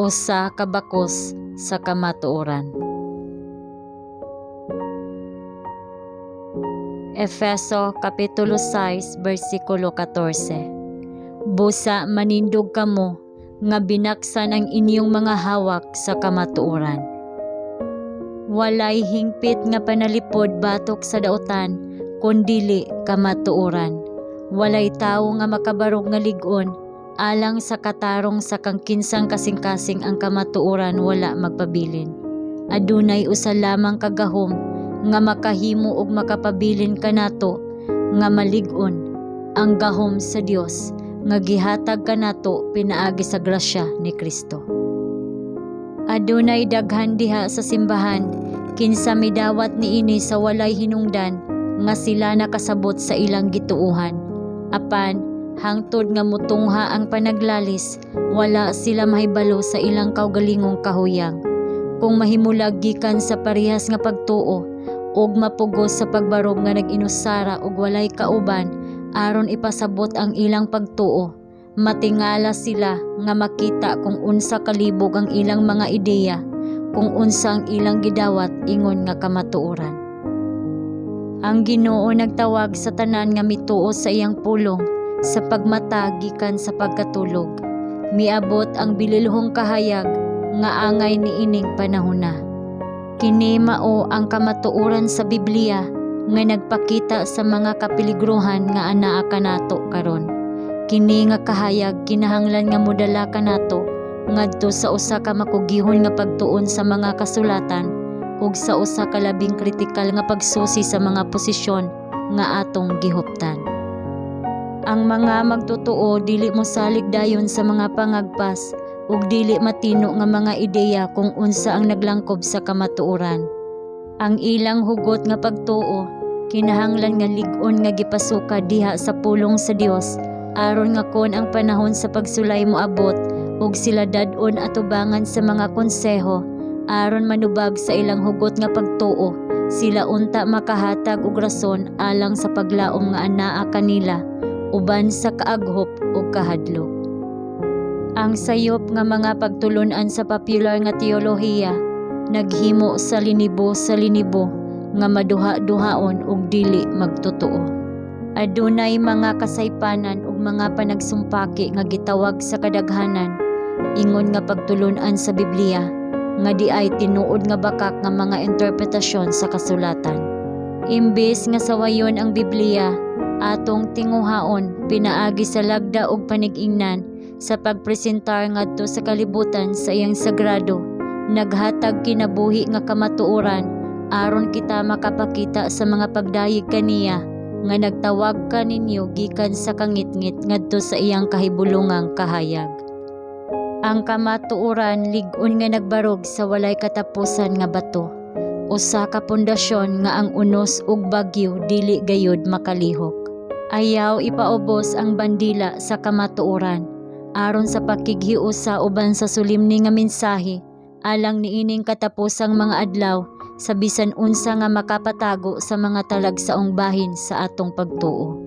Usa ka bakos sa kamatuoran. Efeso Kapitulo 6 versikulo 14. Busa manindog kamo nga binaksan ang inyong mga hawak sa kamatuoran. Walay hingpit nga panalipod batok sa daotan kundili kamatuoran. Walay tawo nga makabarog nga lig-on alang sa katarong sa kang kinsang kasing-kasing ang kamatuoran wala magpabilin. Adunay usa lamang ka gahom nga makahimo og makapabilin kanato nga malig-on, ang gahom sa Dios nga gihatag kanato pinaagi sa grasya ni Kristo. Adunay daghan diha sa simbahan kinsa midawat niini sa walay hinungdan nga sila nakasabot sa ilang gituohan. Apan hangtod nga mutungha ang panaglalis, wala sila mahibalo sa ilang kaugalingong kahuyang. Kung mahimulag gikan sa parehas nga pagtuo ug mapugos sa pagbarog nga nag-inusara og walay kauban aron ipasabot ang ilang pagtuo, matingala sila nga makita kung unsa kalibog ang ilang mga ideya, kung unsa ang ilang gidawat ingon nga kamatuoran. Ang Ginoo nagtawag sa tanan nga mituo sa iyang pulong sa pagmata gikan sa pagkatulog. Miabot ang bililhong kahayag nga angay niining panahona. Kini mao ang kamatuoran sa Biblia nga nagpakita sa mga kapiligruhan nga anaa kanato karon. Kini nga kahayag kinahanglan nga modala kanato ngadto sa usa ka makugihon nga pagtuon sa mga kasulatan ug sa usa ka labing kritikal nga pagsusi sa mga posisyon nga atong gihuptan. Ang mga magtotoo dili mosalig dayon sa mga pangagpas ug dili matino nga mga ideya kung unsa ang naglangkob sa kamatuoran. Ang ilang hugot nga pagtuo kinahanglan nga lig-on nga gipasuka diha sa pulong sa Dios aron nga kon ang panahon sa pagsulay moabot ug sila dad-on atubangan sa mga konseho aron manubag sa ilang hugot nga pagtuo, sila unta makahatag og rason alang sa paglaom nga anaa kanila uban sa kaaghop ug kahadlok. Ang sayop nga mga pagtulun-an sa popular nga teolohiya naghimo sa linibo nga maduha-duhaon ug dili magtotoo. Adunay mga kasaypanan ug mga panagsumpaki nga gitawag sa kadaghanan ingon nga pagtulun-an sa Biblia nga diay tinuod nga bakak nga mga interpretasyon sa kasulatan. Imbes nga sawayon ang Biblia, atong tinguhaon pinaagi sa lagda ug panig-ingnan sa pagpresentar ngadto sa kalibutan sa iyang sagrado, naghatag kinabuhi nga kamatuoran aron kita makapakita sa mga pagdayeg kaniya nga nagtawag kaninyo gikan sa kangitngit ngadto sa iyang kahibulongang kahayag. Ang kamatuoran lig-on nga nagbarog sa walay katapusan nga bato, usa ka pundasyon nga ang unos ug bagyo dili gayud makalihok. Ayaw ipaubos ang bandila sa kamatuoran aron sa pakighiusa uban sa solemne nga mensahe alang niining katapusang mga adlaw sa bisan unsa nga makapatago sa mga talagsaong bahin sa atong pagtuo.